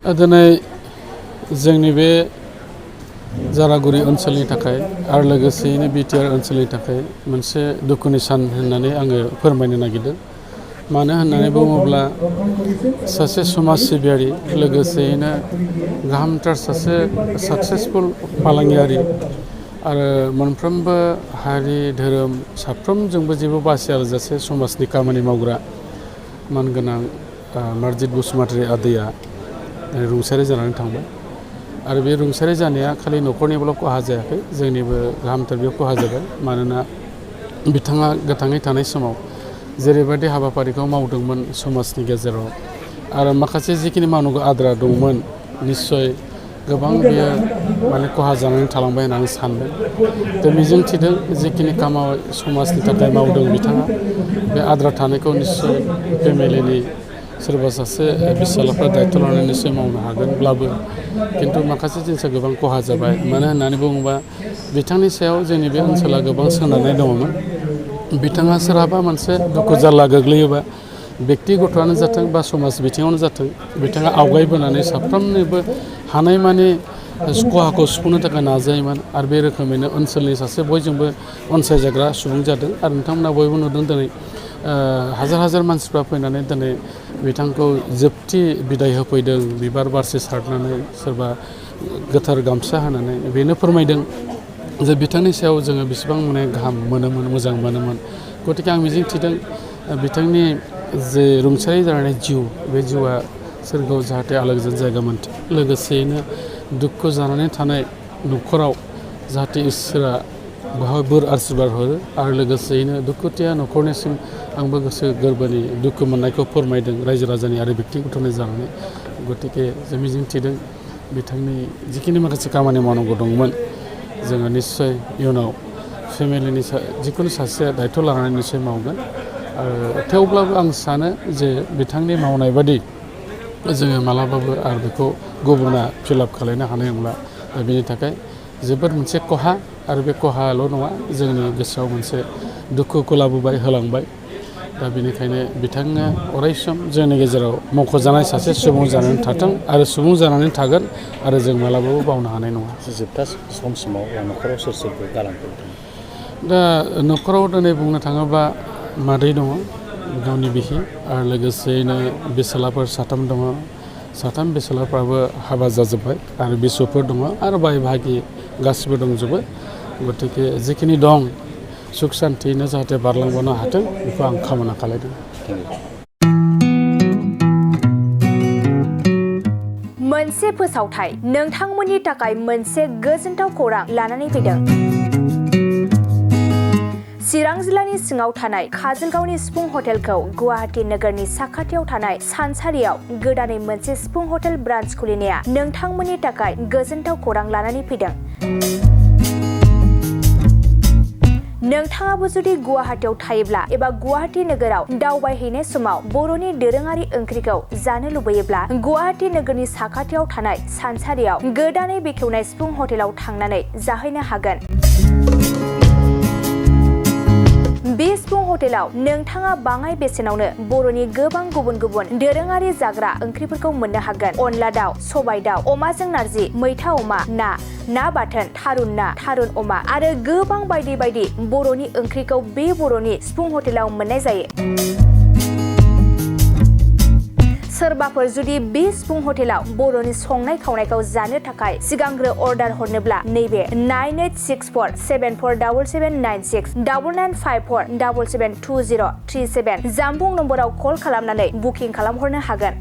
दिनै जोंनि बे जारागुरि ओनसोलनि थाखाय आरो लोगोसेयैनो बिटिआर ओनसोलनि थाखाय मोनसे दुखुनि सान होननानै आङो फोरमायनो नागिरदों। मानो होननानै बुङोब्ला सासे समाज सिबियारि लोगोसेयैनो गाहामथार सासे साक्सेसफुल फालांगियारि आरो मोनफ्रोमबो हारि धोरोम साफ्रोमजोंबो जेबो बासियाजासे समाजनि खामानि मावग्रा मानगोनां मार्जित बसुमतारी आदैया रुंसारि जानानै थांबाय आरो बे रुंसारि जानाया खालि न'खरनिल' खहा जायाखै, जोंनिबो गाहामथार बेयाव खहा जाबाय। मानोना बिथाङा गोथाङै थानाय समाव जेरैबायदि हाबाफारिखौ मावदोंमोन समाजनि गेजेराव आरो माखासे जिखिनि मावनांगौ आद्रा दंमोन निस्सय गोबां बियो खहा जानानै थालांबाय होननानै सानदों। दा मिजिं थिदों जिखिनि खामानि समाजनि थाखाय मावदों बिथाङा बे आद्रा थानायखौ निस्सय फेमिलिनि सोरबा सासे बिसालाफ्रा दायथ' लानानै निस्सय मावनो हागोनब्लाबो खिन्थु माखासे जिनिसा गोबां खहा जाबाय। मानो होननानै बुङोबा बिथांनि सायाव जोंनि बे ओनसोला गोबां सोनारनाय दङमोन। बिथाङा सोरहाबा मोनसे दुखु जारला गोग्लैयोबा बेक्तिगत'आनो जाथों बा समाज बिथिङावनो जाथों बिथाङा आवगायबोनानै साफ्रोमनोबो हानायमानि खहाखौ सुफुंनो थाखाय नाजायोमोन आरो बे रोखोमैनो ओनसोलनि सासे बयजोंबो अनसायजाग्रा सुबुं जादों। आरो नोंथांमोना बयबो नुदों दिनै हाजार हाजार मानसिफ्रा फैनानै दिनै बिथांखौ जोबथि बिदाय होफैदों, बिबार बारसे सारनानै सोरबा गोथार गामसा होनानै बेनो फोरमायदों जे बिथांनि सायाव जोङो बेसेबां गाहाम मोनोमोन, मोजां मोनोमोन। गतिके आं मिजिं थिदों बिथांनि जे रुंसारि जानाय जिउ बे जिउआ सोरगोआव जाहाथे आलो गोजोन जायगा मोनथों, लोगोसेयैनो दुखु जानानै थानाय न'खराव जाहाथे इसोरा बेवहाय बोर आशीर्बाद हरो आरो लोगोसेयैनो दुखुथिया न'खरनिसिम आंबो गोसो गोरबोनि दुखु मोननायखौ फोरमायदों रायजो राजानि आरो बेक्तिगत'नि जानानै। गतिके जों मिजिं थिदों बिथांनि जिखिनि माखासे खामानि मावनांगौ दंमोन जोङो निस्सय इयुनाव फेमिलिनि जिखुनु सासेया दायथ' लानानै निस्सय मावगोन। थेवब्लाबो आं सानो जे बिथांनि मावनाय बादि जोङो मालाबाबो आरो बेखौ गुबुना फिलाप खालायनो हानाय नंला। दा बेनि थाखाय जोबोद मोनसे खहा आरो बे खहाल' नङा जोंनि गोसोआव मोनसे दुखुखौ लाबोबाय होलांबाय। दा बेनिखायनो बिथाङा अरायसम जोंनि गेजेराव मख'जानाय सासे सुबुं जानानै थाथों आरो सुबुं जानानै थागोन आरो जों मालाबाबो बावनो हानाय नङा। जोबथा समसिमाव न'खराव सोर सोरखौ गालांखो? दा न'खराव दिनै बुंनो थाङोब्ला मादै दङ, गावनि बिसि आरो लोगोसेयैनो बिसालाफोर साथाम दङ। साथाम बिसालाफ्राबो हाबा जाजोब्बाय आरो बिसौफोर दङ आरो बाय बाहागि गासिबो दंजोबो। गतिके जिखिनि दं सुख सान्थियैनो जाहाथे बारलांबानो हाथों बेखौ आं कामना खालायदों। मोनसे फोसावथाय नोंथांमोननि थाखाय मोनसे गोजोनथाव खौरां लानानै फैदों। चिरां जिल्लानि सिङाव थानाय काजलगावनि सिफुं हटेलखौ गुवाहाटी नोगोरनि साखाथियाव थानाय सानसारियाव गोदानै मोनसे सिफुं हटेल ब्रान्च खुलिनाया नोंथांमोननि थाखाय गोजोनथाव खौरां लानानै फैदों। नोंथाङाबो जुदि गुवाहाटीयाव थायोब्ला एबा गुवाहाटी नोगोराव दावबायहैनाय समाव बर'नि दोरोङारि ओंख्रिखौ जानो लुबैयोब्ला गुवाहाटी नोगोरनि साखाथियाव थानाय सानसारियाव गोदानै बेखेवनाय सिफुं हटेलाव थांनानै जाहैनो हागोन। बे सिफुं हटेलाव नोंथाङा बाङाय बेसेनावनो बर'नि गोबां गुबुन गुबुन दोरोङारि जाग्रा ओंख्रिफोरखौ मोननो हागोन। अनला दाउ, सबाय दाउ, अमाजों नारजि, मैथा अमा, ना बाथोन, थारुन अमा आरो गोबां बायदि बायदि बर'नि ओंख्रिखौ बे बर'नि सिफुं हटेलाव मोननाय जायो। सोरबाफोर जुदि बे सिफुं हटेलाव बर'नि संनाय खावनायखौ जानो थाखाय सिगांग्रो अर्डार हरनोब्ला नैबे 9864747796 9954772037 जामबुं नम्बराव कल खालामनानै बुकिं खालामहरनो हागोन।